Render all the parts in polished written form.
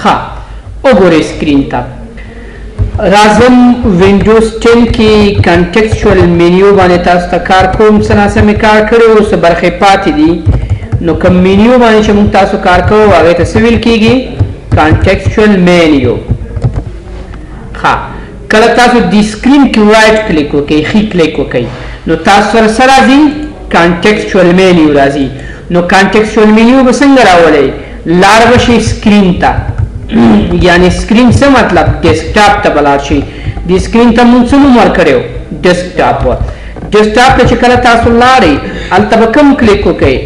ښه، وګورئ سکرین ته. راځم وینډوز 10 کې کانټیکسچوال مینیو باندې تاسو ته کار کوم. څه ناڅه مې کار کړی و، څه برخې پاتې دي. نو کوم مینیو باندې چې موږ تاسو کار کوو، هغې ته څه ویل کېږي؟ کانټیکسچوال مینیو. ښه، کله تاسو د سکرین کې رایټ کلیک وکړئ، ښي کلیک وکړئ، نو تاسو سره څه راځي؟ کانټیکسچوال مینیو راځي. نو کانټیکسچوال مینیو به څنګه راولئ؟ لاړ به شئ سکرین ته، یعنی سکرین څه مطلب؟ ډیسکټاپ ته به لاړ شئ. د سکرین ته مونږ څه نوم ورکړی و؟ ډیسکټاپ. ډیسکټاپ ته چې کله تاسو لاړئ، هلته به کوم کلیک وکړئ؟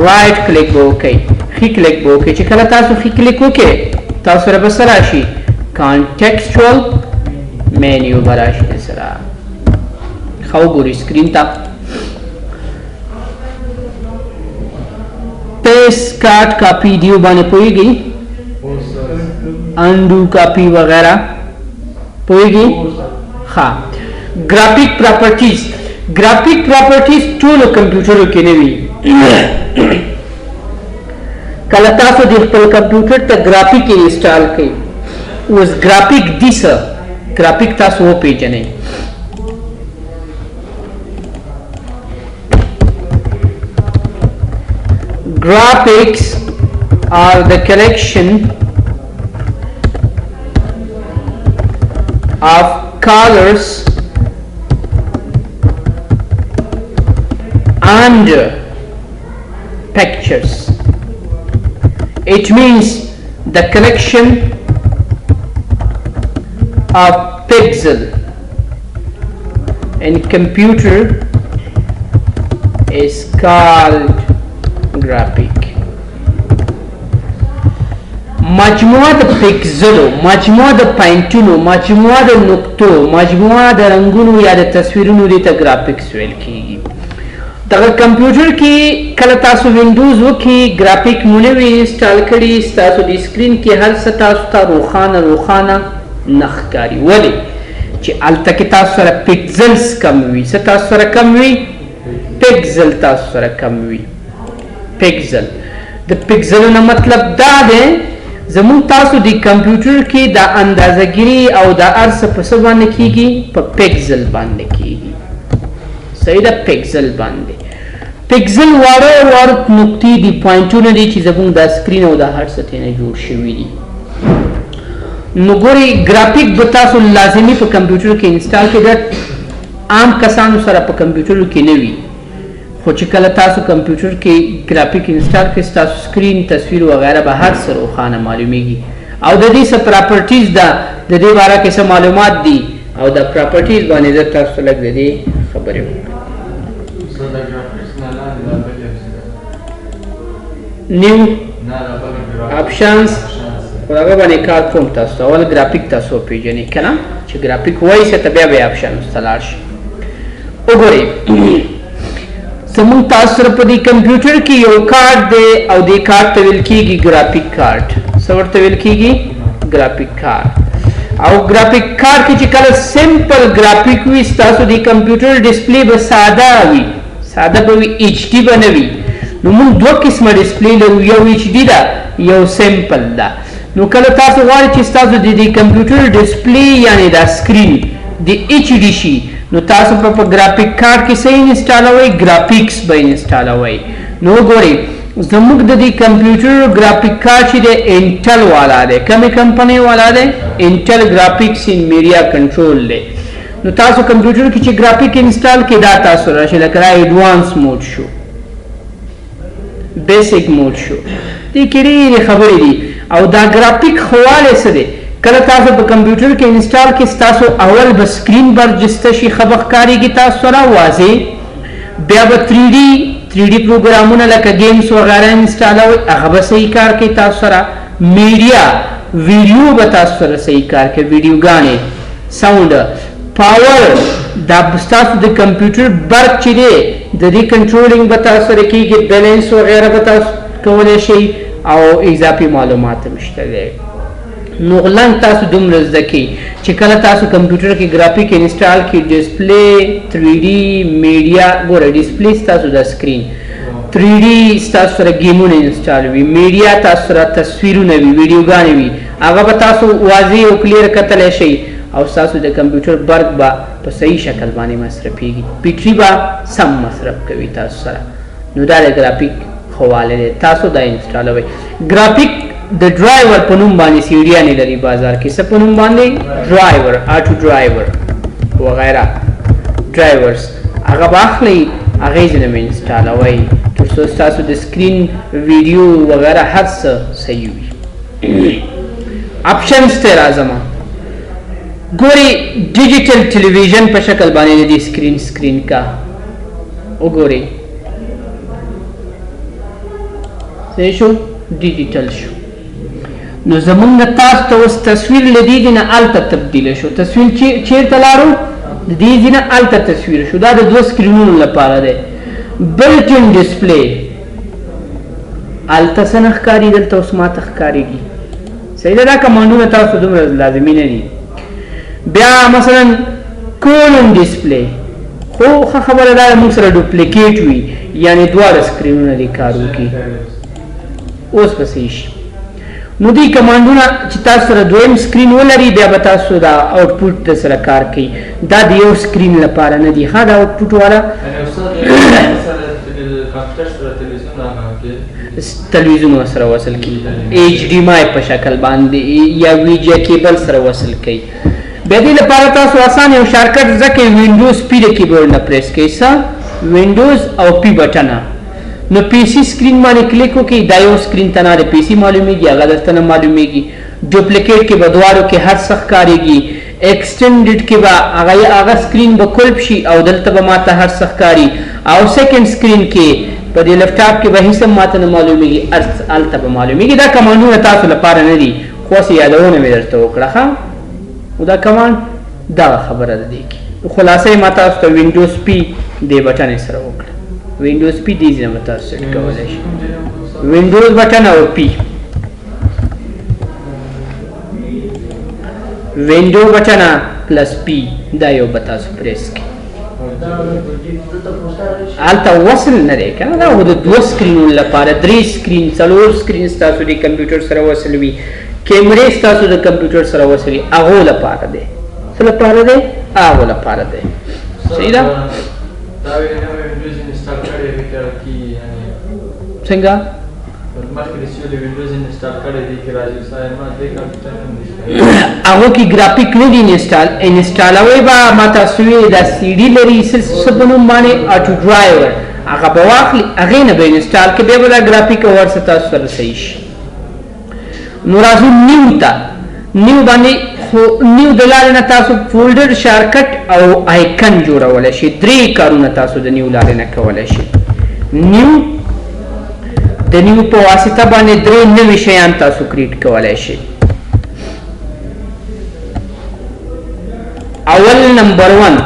رایټ کلیک به وکړئ، ښي کلیک به وکړئ. چې کله تاسو ښي کلیک وکړئ، تاسو سره به څه راشي؟ کانټیکسچوال مینیو به راشي در سره. ښه، وګورئ سکرین ته. پیس کارت کاپی دیو باندې پوهېږئ؟ انډو کاپی وغیرہ پوهېږئ؟ ښه، ګرافیک پراپرټیز. ګرافیک پراپرټیز ټولو کمپیوټرو کې نه وي. کله تاسو د خپل کمپیوټر ته ګرافیک انسټال کړئ، اوس ګرافیک دی څه؟ ګرافیک تاسو وپیژنئ. Graphics are the collection of colors and pictures. It means the collection of pixel in computer is called graphic. مجموعه د پیکسلو، مجموعه د پاینټونو، مجموعه د نقطو، مجموعه د رنګونو یا د تصویرونو، دې ته ګرافیکس ویل کیږي. دغه کمپیوټر کې کله تاسو وینډوز وکړي، ګرافیک مو نه وي انسټال کړي، ستاسو د سکرین کې هر څه تاسو ته روښانه روښانه نه ښکاري. ولې؟ چې هلته کې تاسو سره pixels کم وي. څه تاسو سره کم وي؟ پکسل تاسو سره کم وي. پکسل، د پکسلونو مطلب دا دی، زموږ تاسو د کمپیوټر کې د اندازهګیري او د هر څه په څه باندې کیږي؟ په پکسل باندې کیږي. صحیح ده؟ پکسل باندې. پکسل واړه واړه نقطې دي، پوینټونه دي چې زموږ د سکرین او د هر څه ترې نه جوړ شوي دي. نو ګورئ، ګرافیک به تاسو لازمي په کمپیوټر کې انسټال کړئ. دا عام کسانو سره په کمپیوټرو کې نه وي، خو چې کله تاسو کمپیوټر کې ګرافیک انسټال کړئ، ستاسو سکرین، تصویر وغیره به هر څه روښانه معلومیږي. او د دې څه پراپرټیز ده، د دې باره کې څه معلومات دي، او د پراپرټیز باندې زه تاسو ته لږ د دې خبرې وکړم. So د ګرافیکس نه لاندې دا بل یو څه ده؟ نیو نه، دا بل graphics. Options. Options. خو هغه باندې کار کوم. تاسو اول ګرافیک تاسو پیژنئ که نه؟ چې ګرافیک وایي څه ته، بیا به options ته لاړ شي. وګورئ، زموږ تاسو سره په دې کمپیوټر کې یو کارت دی او دې کارت ته ویل کېږي ګرافیک کارت. څه ورته ویل کېږي؟ ګرافیک کارت. او ګرافیک کارت کې چې کله simple graphic وي، ستاسو د کمپیوټر ډسپلی به ساده وي، ساده به وي، HD به نه وي. نو موږ دوه قسمه ډسپلی لرو، یو HD ده، یو simple ده. نو کله تاسو غواړئ چې ستاسو د دې کمپیوټر ډسپلی، یعنی دا سکرین د HD شي، نو تاسو په ګرافیک کارت کې څه انسټالوئ؟ ګرافیکس به انسټالوئ. نو وګورئ، زموږ د دې کمپیوټر ګرافیک کارت چې دی، انټل والا دی. کومې کمپنۍ والا دی؟ انټل ګرافیکس ان میډیا کنټرول دی. نو تاسو کمپیوټر کې چې ګرافیک انسټال کړئ، دا تاسو راشي، لکه دا advance mode شو، basic mode شو. دې کې ډېرې خبرې دي. او دا ګرافیک ښهوالی څه دی؟ کله تاسو په کمپیوټر کې انسټال کې، ستاسو اول به سکرین برجسته شي، ښه به ښکارېږي تاسو سره واضح. بیا به 3D پروګرامونه لکه games وغیره انسټالوئ، هغه به صحیح کار کوي تاسو سره. میډیا، ویډیو به تاسو سره صحیح کار کوي، ویډیوګانې، sound، power، دا ستاسو د کمپیوټر برق چې دی، د دې controlling به تاسو سره کېږي، بیلانس وغیره به تاسو کولی شئ، او اضافي معلومات هم شته دی. نو غلنګ تاسو دومره زده کړئ چې کله تاسو کمپیوټر کې ګرافیک انسټال کړئ، ډسپلی، 3D، میډیا. ګوره، ډسپلی ستاسو د سکرین، 3D ستاسو سره ګیمونه install وي، میډیا تاسو سره تصویرونه وي، ویډیوګانې وي، هغه به تاسو واضح او clear کتلی شئ او ستاسو د کمپیوټر برق به په صحیح شکل باندې مصرفیږي، بیټري به سم مصرف کوي تاسو سره. نو دا د ګرافیک ښه والی دی، تاسو دا install وئ. ګرافیک د ډرایور په نوم باندې سیډیانې لري بازار کې، څه په نوم باندې؟ driver، auto driver وغیره drivers، هغه به اخلئ، هغې ځینې به install وئ تر څو ستاسو د screen ویډیو وغیره هر څه صحیح وي. options ته راځم. ګوري digital television په شکل باندې د دې screen screen کا وګورئ، صحیح شو، digital شو. نو زمونږ تاسو ته اوس تصویر له دې نه هلته تبدیل شو. تصویر چیرته لاړو؟ د دې نه هلته تصویر شو. دا د دوه سکرینونو لپاره دی. built-in display هلته څه نه ښکاري، دلته اوس ماته ښکارېږي. صحیح ده، دا command ونه تاسو دومره لازمي نه دي. بیا مثلا column display، خو ښه خبره دا ده موږ سره duplicate وي، یعنې دواړه سکرینونه دې کار وکړي، اوس به صحیح شي. نو دې command ونه چې تاسو سره دویم screen ولري، بیا به تاسو دا output د سره کار کوي. دا د یو screen لپاره نه دی، ښه دا output والا تلویزیون سره وصل کی، HDMI په شکل باندې یا VGA cable سره وصل کړئ. بیا دې لپاره تاسو اسان یو shortcut ځکه Windows P د کیبورډ نه پریس کړئ، څه Windows او P button. نو PC screen باندې کلیک وکړئ، دا یو screen ته نه د PC معلومیږي، هغه درته نه معلومیږي. duplicate کې به دواړو کې هر څه ښکارېږي. extended کې به هغه screen به کلپ شي او دلته به ماته هر څه ښکاري. او second screen کې په دې لپټاپ کې به هیڅ هم ماته نه معلومیږي، هلته به معلومیږي. دا command ونه تاسو لپاره نه دي، خو هسې یادونه مې درته وکړه. ښه، نو دا command دغه خبره ده دې کې. خلاصه یې ما تاسو ته Windows P دې button یې سره وکړه. Windows P دې ځای به تاسو set کولی شئ، Windows button او P، window button plus P، دا یو به تاسو پریس کړئ. هلته وصل نه دی که نه، دا خو د دوه سکرینونو لپاره، درې screen، څلور screen ستاسو د کمپیوټر سره وصل وي، کیمرې ستاسو د کمپیوټر سره وصل وي، هغو لپاره دی. څه لپاره دی؟ هغو لپاره دی. صحیح ده؟ څنګه؟ هغو کې ګرافیک نه دي install، install وئ به ما تاسو ویلي دا سي ډي لري څه په نوم باندې auto driver، هغه به واخلي، هغې نه به install کړي، بیا به دا ګرافیک او هر څه تاسو سره صحیح شي. نو راځو new ته. new باندې خو new د لارې نه تاسو folder، shortcut او icon جوړولی شئ. درې کارونه تاسو د new لارې نه کولی شئ. new د new په واسطه باندې درې نوي شیان تاسو create کولی شئ. اول number 1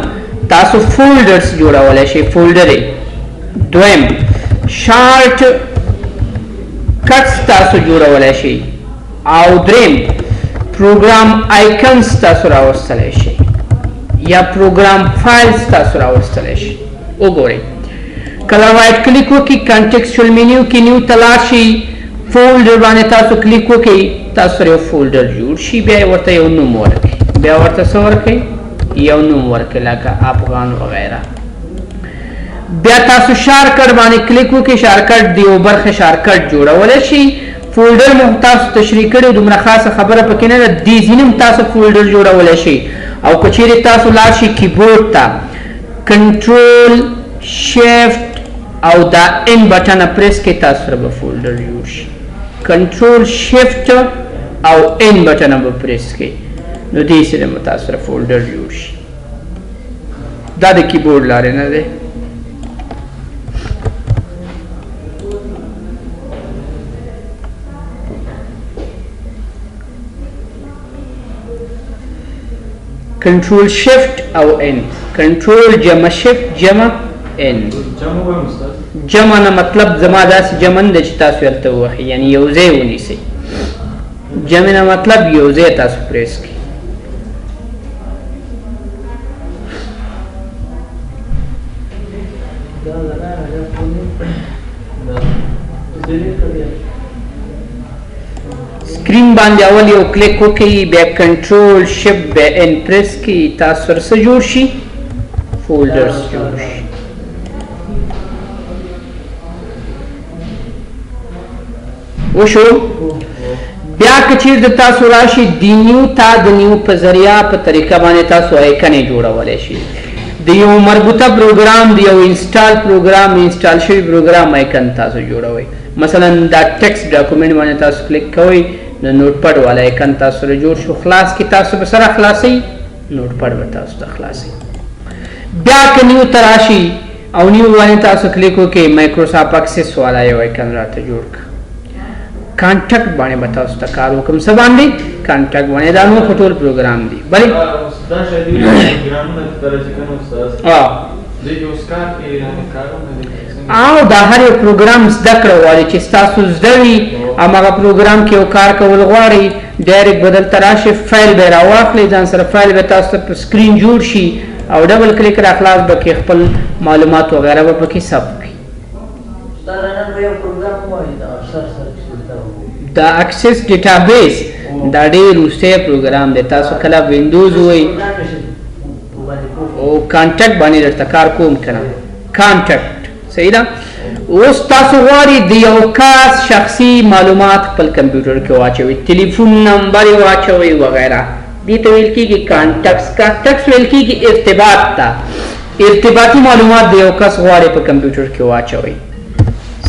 تاسو folders جوړولی شئ، folder. دویم shortcuts تاسو جوړولی شئ، او دریم program icons تاسو راوستلی شئ یا program files تاسو راوستلی شئ. وګورئ کله right click وکړئ، contextual menu کې new ته لاړ شئ، folder باندې تاسو کلیک وکړئ، تاسو سره یو folder جوړ شي، بیا یې ورته یو نوم ورکړئ، بیا ورته څه ورکړئ؟ یو نوم ورکړئ لکه افغان وغیره. بیا تاسو shortcut باندې کلیک وکړئ، shortcut د یو برخې shortcut جوړولی شئ. folder مو تاسو تشریح کړی، دومره خاصه خبره پکې نه ده. دې ځینې هم تاسو folder جوړولی شئ. او که چیرې تاسو لاړ شئ کیبورډ ته، control shift او دا N button press کړئ، تاسو سره به folder جوړ شي. control shift او N button به پریس کړئ، نو دې سره به تاسو سره folder جوړ شي. دا د کیبورډ لارې نه دی. control shift او N، control جمع شیفت جمع N. جمع نه مطلب زما داسې جمع نه دی چې تاسو هلته ووهئ، یعنی یو ځای ونیسئ. جمع نه مطلب یو ځای تاسو پریس کړئ. screen باندې اول یو کلیک وکړئ، بیا control shift بیا N press کړئ، تاسو سره څه جوړ شي؟ folders جوړ شي. وشو. بیا که چیرته تاسو راشي د new ته، د new په ذریعه په طریقه باندې تاسو icon ې جوړولی شئ. د یو مربوطه پروګرام، د یو install پروګرام، install شوي پروګرام icon تاسو جوړوئ. مثلا دا text document باندې تاسو کلیک کوئ، نو Notepad والا icon تاسو سره جوړ شو. خلاص کې تاسو به سره خلاصئ، Notepad به تاسو ته خلاصئ. بیا که new ته راشي او new باندې تاسو کلیک وکړئ، Microsoft Access والا یو icon راته جوړ کړه. contact باندې به تاسو ته کار وکړم. څه باندې؟ contact باندې. دا نور خو ټول پروګرام دي. بلې دا شاید پروګرامونه ته راځي که نه استاد؟ دې کې اوس کار کې کارونه دي. او دا هر یو پروګرام زده کړه غواړي چې ستاسو زده وي، هماغه پروګرام کې یو کار کول غواړي، direct به دلته راشي، فایل به یې راواخلئ ځان سره، فایل به تاسو ته په screen جوړ شي او double click را خلاص به کړئ، خپل معلومات وغیره به پکې ثبت کړئ. دا Access database دا ډېر وروستی پروګرام دی. تاسو کله Windows وئ او contact باندې درته کار کوم که نه، contact صحیح ده. اوس تاسو غواړئ د یو کس شخصي معلومات خپل کمپیوټر کې واچوئ، تلیفون نمبر یې واچوئ وغیره. دې ته ویل کېږي contacts. contacts ویل کېږي ارتباط ته. ارتباطي معلومات د یو کس غواړئ په کمپیوټر کې واچوئ.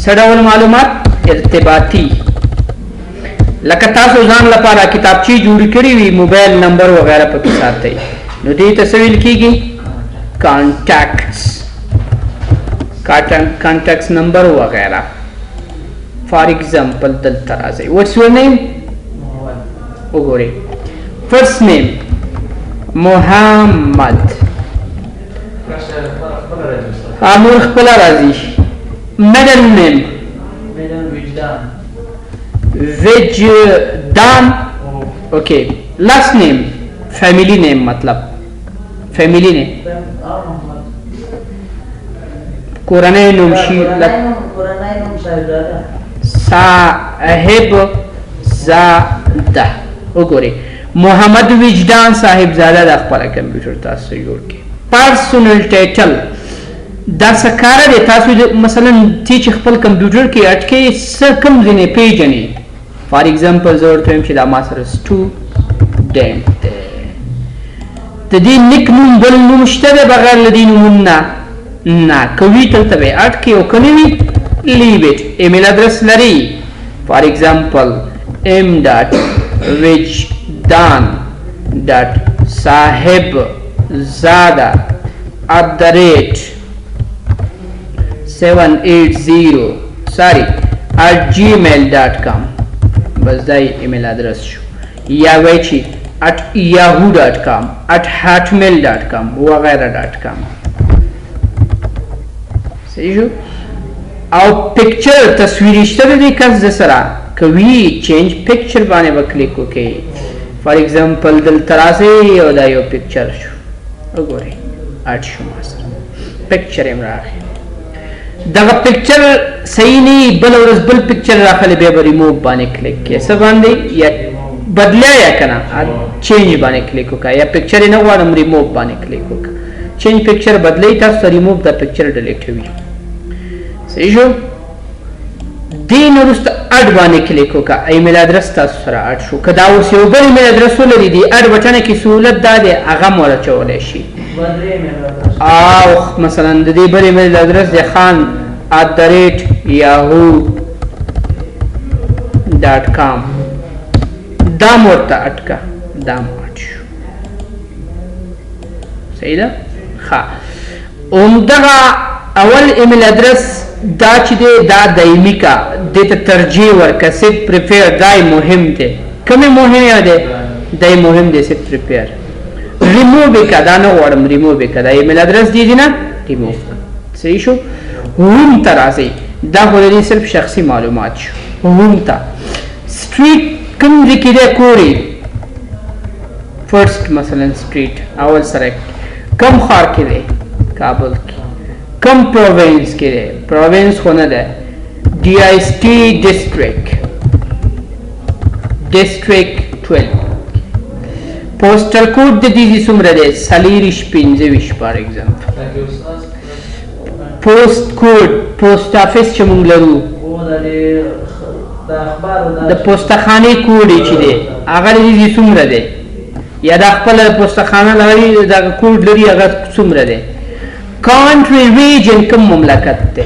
څه ډول معلومات؟ ارتباطي. لکه تاسو ځان لپاره کتابچې جوړې کړې وي، موبایل نمبر وغیره پکې ساتئ، نو دې ته څه ویل کېږي؟ contacts، contacts number وغیره. for example دلته راځئ، what's your name؟ وګورئ، first name محمد، نور خپله راځي. middle name وجدان، okay. last name family name، مطلب family name، کورنۍ نوم شي، صاحب زاده. وګورئ محمد وجدان صاحب زاده د خپل کمپیوټر تاسو جوړ کړئ. personal title دا څه کار دی؟ تاسو مثلا تی چې خپل کمپیوټر کې اټکې څه کم ځینې پیژنې. for example زه ورته وایم چې دا ما سره student دی، د دې نیک نوم بل نوم شته دی بغیر له دې نومونو نه؟ نه، که وي دلته به یې add کړې او که نه وي leave it. email address لري، for example M dot Wijdan dot Sahib Zada at the rate 780 sorry at gmail.com. بس دا email address شو. یا وای چې at yahoo.com at hotmail.com وغیره dot com. صحیح شو. او picture تصویر شته د دې کس د سره که وي، change picture باندې به کلیک وکړئ. for example دلته راسئ او دا یو picture شو، وګورئ add شو ما سره picture یې راغی. دغه picture صحیح نه، بله ورځ بل picture راخلي، بیا به ریموو باندې کلیک کړې. څه باندې؟ یا بدلیا یا که نه change باندې کلیک وکړه، یا picture یې نه غواړم ریموو باندې کلیک وکړه. change picture بدلی، تاسو ته ریموو دا picture ډیلیټوي. صحیح شو. دې نه وروسته add باندې کلیک وکړه، email address تاسو سره add شو. که دا اوس یو بل email address ولري، دې add button کې سهولت دا دی هغه هم ور اچولی شي. او مثلا د دې بل email address دی خان at the rate yahoo dot com، دا هم ورته add کړه، دا هم add شو. صحیح ده. ښه، همدغه اول email address دا چې دی دا دایمي کا، دې ته ترجیح ورکړه، set prefer، دا یې مهم دی. کوم یې مهم دی؟ دا یې مهم دی، سیټ پریفیر. ریموو یې کړه، دا نه غواړم، ریموو یې کړه، دا email address دی نه ریموو. صحیح شو. home ته راځئ، دا خو د دې صرف شخصي معلومات شو. home ته street کوم ځای کې دی کور یې؟ first مثلا street اول سره کوم ښار کې دی؟ کابل کې. کوم province کې دی؟ province خو نه دی. DIST district، district 12. postal code د دې څومره دی؟ 2425 for example. post code، post office چې موږ لرو، د پوستخانې کوډ چې دی هغه د دې څومره دی؟ یا دا خپله پوستخانه لري، دغه کوډ لري، هغه څومره دی؟ country region، کوم مملکت دی،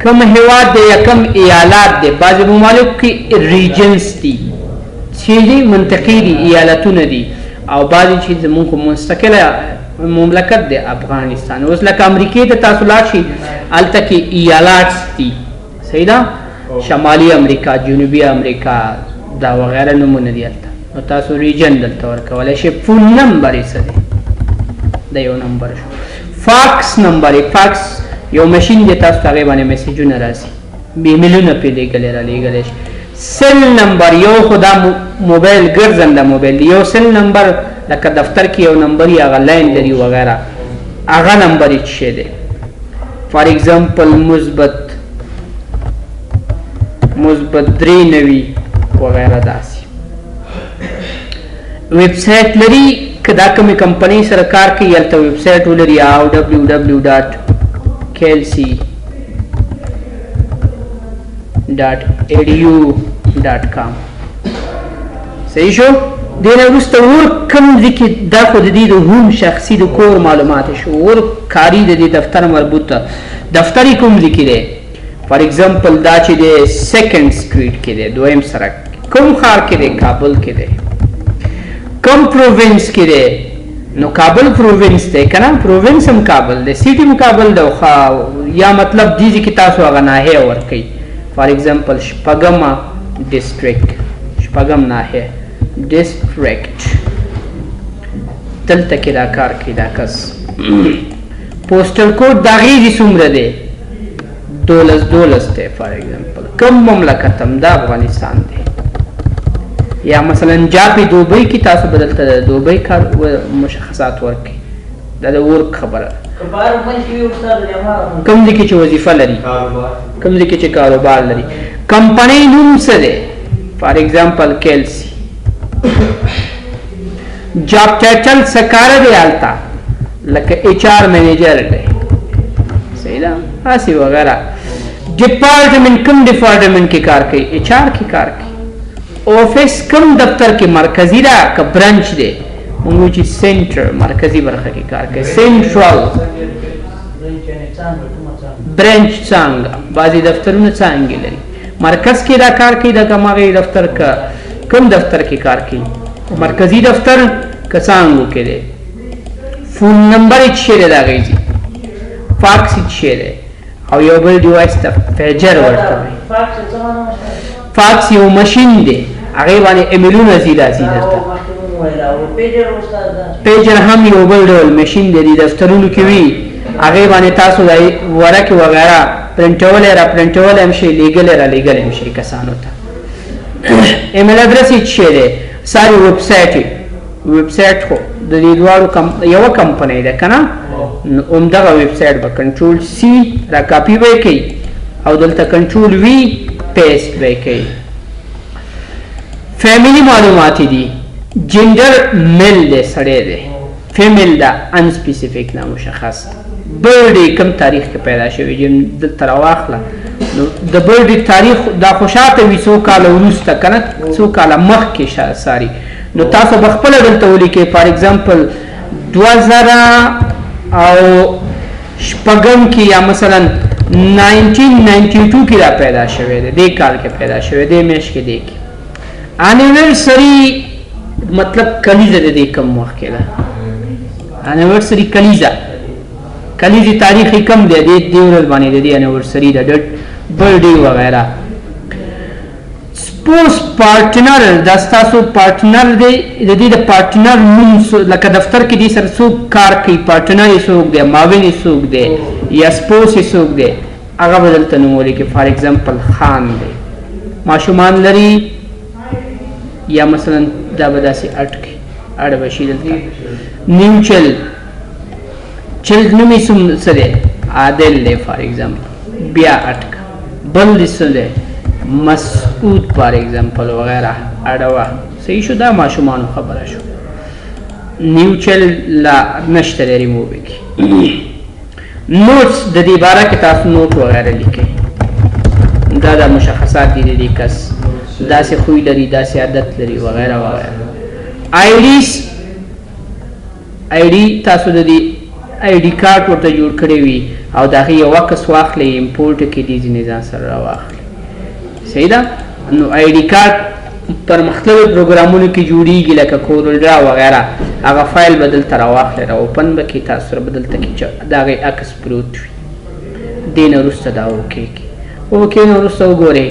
کوم هیواد دی یا کوم ایالات دی؟ بعضې ممالکو کې regions دي چې دي، منطقې دي، ایالتونه دي، او بعضې چې زمونږ خو مستقله مملکت دی افغانستان. اوس لکه امریکې ته تاسو لاړ شئ، هلته کې ایالات دي، صحیح ده؟ شمالي امریکا، جنوبي امریکا، دا وغیره نومونه دي هلته. نو تاسو region دلته ورکولی شئ. phone number یې څه دی؟ دا یو نمبر شو. fax number یې، فاکس یو ماشین دی، تاسو ته هغې باندې میسجونه راځي، ایمیلونه پرې لېږلی رالیږلی شي. cell number، یو خو دا موبایل، ګرځنده موبایل دی، یو cell number لکه دفتر کې یو نمبر یې، هغه line لري وغیره، هغه نمبر یې څه دی؟ for example مثبت 93 وغیره داسې. ویب سایټ لري که دا کومې کمپنۍ سره کار کوي، هلته ویب سایټ ولري، او www.klc.edu.com. صحیح شو؟ دې نه وروسته work کوم ځای کې، دا خو د دې د home شخصي د کور معلومات شو. work کاري د دې دفتر مربوطه، دفتر یې کوم ځای کې دی؟ for example دا چې دی second street کې دی، دویم سړک. کوم ښار کې دی؟ کابل کې دی. کوم province کې دی؟ نو کابل province دی که نه؟ province هم کابل دی، city هم کابل دی، یا مطلب دې ځای کې تاسو هغه ناحیه ورکوئ. for example شپږمه district، شپږم ناحیه district، دلته کې دا کار کوي دا کس. postal code د هغې ځای څومره دی؟ 1212 دی. for example کوم مملکت هم دا افغانستان دی، یا مثلا job دوبۍ کې، تاسو به دلته د دوبۍ کار مشخصات ورکړئ. دا د work خبره ده. کوم ځای کې چې وظیفه لري، کوم ځای کې چې کاروبار لري. کمپنۍ نوم څه دی؟ for example کیلسی. job title څه کار دی هلته؟ لکه HR manager دی، صحیح ده؟ هسې وغیره. department، کوم department کې کار کوي؟ HR کې کار کوي. office کوم دفتر کې، مرکزي ده که branch دی؟ موږ چې center، مرکزي برخه کې کار کوي، central branch، څانګه. بعضې دفترونه څانګې لري، مرکز کې دا کار کوي، دا کوم هغې دفتر که کوم دفتر کې کار کوي، مرکزي دفتر که څانګو کې دی. phone number یې څه دی د هغې ځي، فاکس یې څه دی، او یو بل device ته pager ورته وایي. فاکس یو ماشین دی، هغې باندې ایمیلونه ځي راځي درته. pager هم یو بل ډول ماشین دی، د دفترونو کې وي، هغې باندې تاسو د ورقې وغیره پرنټولی را پرنټولی هم شئ، لیږلی را لیږلی هم شئ کسانو ته. email address یې څه دی؟ ساري ویب سایټ یې، ویب سایټ خو د دې دواړو یوه کمپنۍ ده که نه؟ نو همدغه ویب سایټ به control C را کاپي به یې کوي او دلته control V paste به یې کوي. family معلومات دي، gender male دی، سړی دی، female ده، unspecific نامشخص. birthday کوم تاریخ کې پیدا شوی چې دلته راواخله، نو د birthday تاریخ دا خو شاته وي، څو کاله وروسته که نه، څو کاله مخکې ساري. نو تاسو به خپله دلته ولیکئ، for example 2006 کې یا مثلا 1992 کې دا پیدا شوی دی، دې کال کې پیدا شوی دی، میاشت کې، دې کې. anniversary مطلب کلیزه د دې کوم وخت کې ده؟ anniversary کلیزه، کلیزې تاریخ یې کوم دی؟ دې دې ورځ باندې د دې anniversary ده، date birthday وغیره. spouse partner، دا ستاسو partner دی، د دې د partner نوم لکه دفتر کې دې سره څوک کار کوي، partner یې څوک دی، معاون یې څوک دی، یا spouse یې څوک دی، هغه به دلته نوم ولیکي. for example خان دی، ماشومان لري، یا مثلا دا به داسې اډ کړي، اډ به شي دلته. name child، child نوم یې څه دی؟ عادل دی for example، بیا اډ کړه. بل دې څه دی، مسعود فار ایگزامپل وغیره اډوه. صحیح شو، دا ماشومانو خبره شو. نیو چل لا نشته دی، ریموو یې کړي. نوټس د دې باره کې تاسو نوټ وغیره لیکئ، دا دا مشخصات دي د دې کس، داسې خوی لري، داسې عادت لري وغیره وغیره. آی ډي تاسو د دې آی ډي کارت ورته جوړ کړی وي او د هغې یو عکس واخلئ، امپورټ کړئ، دې ځینې ځان سره راواخلئ. صحیح ده؟ نو آی ډي کارت پرمختللو پروګرامونو کې جوړیږي لکه کورل ډرا وغیره، هغه فایل به دلته راواخلئ، را اوپن به کړئ، تاسو سره به دلته کې د هغې عکس پروت وي. دې نه وروسته دا okay کړئ، okay نه وروسته وګورئ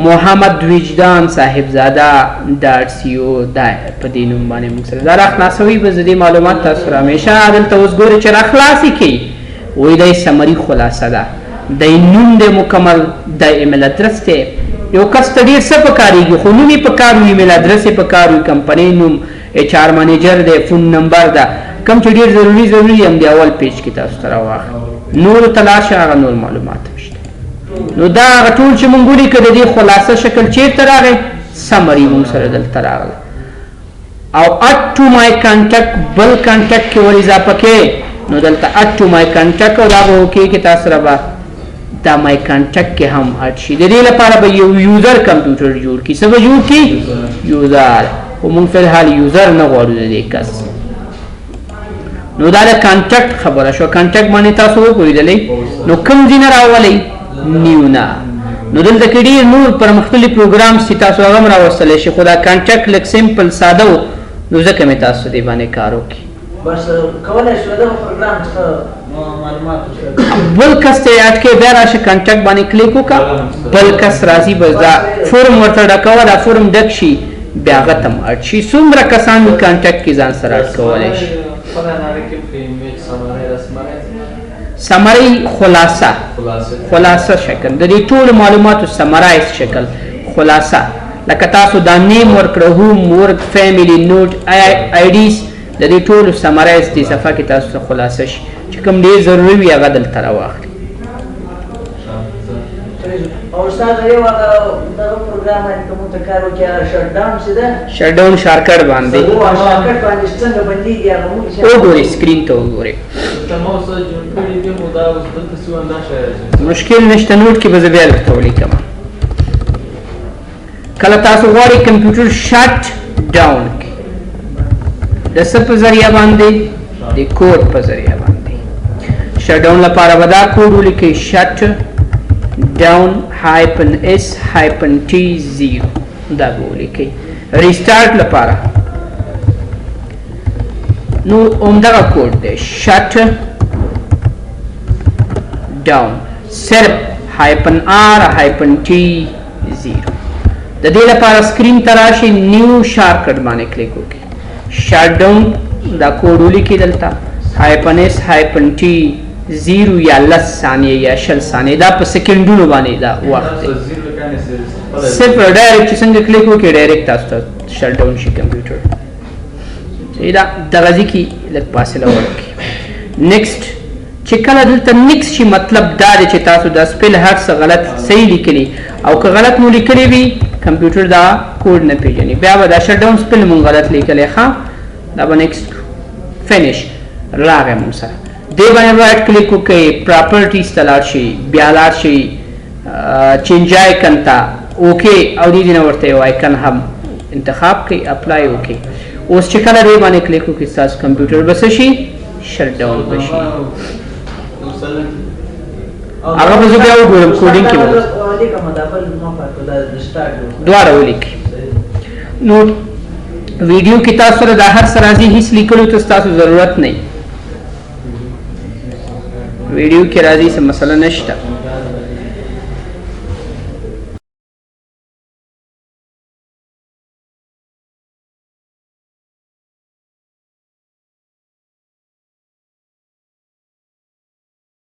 محمد وجدان صاحبزاده dot C O، دا په دې نوم باندې موږ سره دا راخلاصوي. بس د دې معلومات تاسو سره همیشه دلته اوس ګورئ چې راخلاصې کړئ، وایي دا یې summary خلاصه ده، دا یې نوم دی مکمل، دا یې email address دی. یو کس ته ډېر څه پکارېږي، خو نوم یې پکار وي، email address یې پکار وي، کمپنۍ نوم، HR manager دی، phone number ده، کوم چې ډېر ضروري ضروري هم دی اول page کې تاسو ته راواخلي. نورو ته لاړ شئ، هغه نور معلومات هم شته. نو دا هغه ټول چې مونږ ولیکه د دې خلاصه شکل چېرته راغی؟ summary مونږ سره دلته راغله. او add to my contact بل contact کې ور اضافه کړئ، نو دلته add to my contact او دا به okay کې تاسو سره به دا my contact کې هم add شي. د دې لپاره به یو user کمپیوټر جوړ کړي. څه به جوړ کړي؟ user. خو مونږ فی الحال user نه غواړو د دې کس. نو دا د contact خبره شوه. contact باندې تاسو وپوهېدلئ؟ نو کوم ځای نه راولئ؟ new نه. نو دلته کې ډېر نور پرمختللي پروګرامز چې تاسو هغه هم راوستلی شئ، خو دا contact لږ simple ساده و، نو ځکه مې تاسو دې باندې کار وکړي. بس کولای شو دغه پروګرام څخه معلومات بل کس ته add کړئ، بیا راشه contact باندې کلیک وکړه، بل کس راځي، بس دا form ورته ډکوه، دا form ډک شي بیا هغه ته هم add شي. څومره کسان وي contact کې ځان سره add کولی شي. summary خلاصه، خلاصه شکل د دې ټولو معلوماتو summarize شکل خلاصه. لکه تاسو دا name ورکړه، home، work، family، note، IDs، د دې ټولو summarize دې صفحه کې تاسو ته خلاصه شي چې کوم ډېر ضروري وي هغه دلته راواخلي. او استاد یو هغه دغه پروګرام باندې کوم ته کار وکړي، هغه shut down چې ده، shut down shortcut باندې، shortcut باندې څنګه بندېږي هغه موږ وګورئ، screen ته وګورئ. مشکل نشته، note کې به زه بیا درته ولیکم. کله تاسو غواړئ کمپیوټر shut down کړئ، د څه په ذریعه باندې؟ د کوډ په ذریعه باندې. shut down لپاره به دا کوډ ولیکئ، shut down hyphen S hyphen T 0، دا به ولیکئ. restart لپاره نو همدغه کوډ دی، shut down صرف hyphen R hyphen T 0. د دې لپاره screen ته راشئ، new shortcut باندې کلیک وکړئ، shut down دا کوډ ولیکئ دلته، hyphen S hyphen T 0 یا 10 ثانیې یا 20 ثانیې، دا په سیکنډونو باندې دا وخت دی. صفر direct چې څنګه کلیک وکړئ direct تاسو ته shut down شي کمپیوټر. صحیح ده؟ دغه ځای کې لږ فاصله ورکړئ. next چې کله دلته next شي، مطلب دا دی چې تاسو دا spell هر څه غلط صحیح لیکلي، او که غلط مو لیکلي وي کمپیوټر دا کوډ نه پیژني، بیا به دا shut down spell مونږ غلط لیکلی. ښه، دا به next finish راغی مونږ سره. دې باندې right click وکړئ، properties ته لاړ شئ، بیا لاړ شئ change icon ته، okay، او دې نه ورته یو icon هم انتخاب کړئ، apply وکړئ. اوس چې کله دې باندې کلیک وکړئ ستاسو کمپیوټر به څه شي؟ shut down به شي. هغه به زه بیا وګورم coding کې به دواړه ولیکئ. نو ویډیو کې تاسو سره دا هر څه راځي، هیڅ لیکلو ته ستاسو ضرورت نه، ویډیو کې راځي، څه مسله نشته.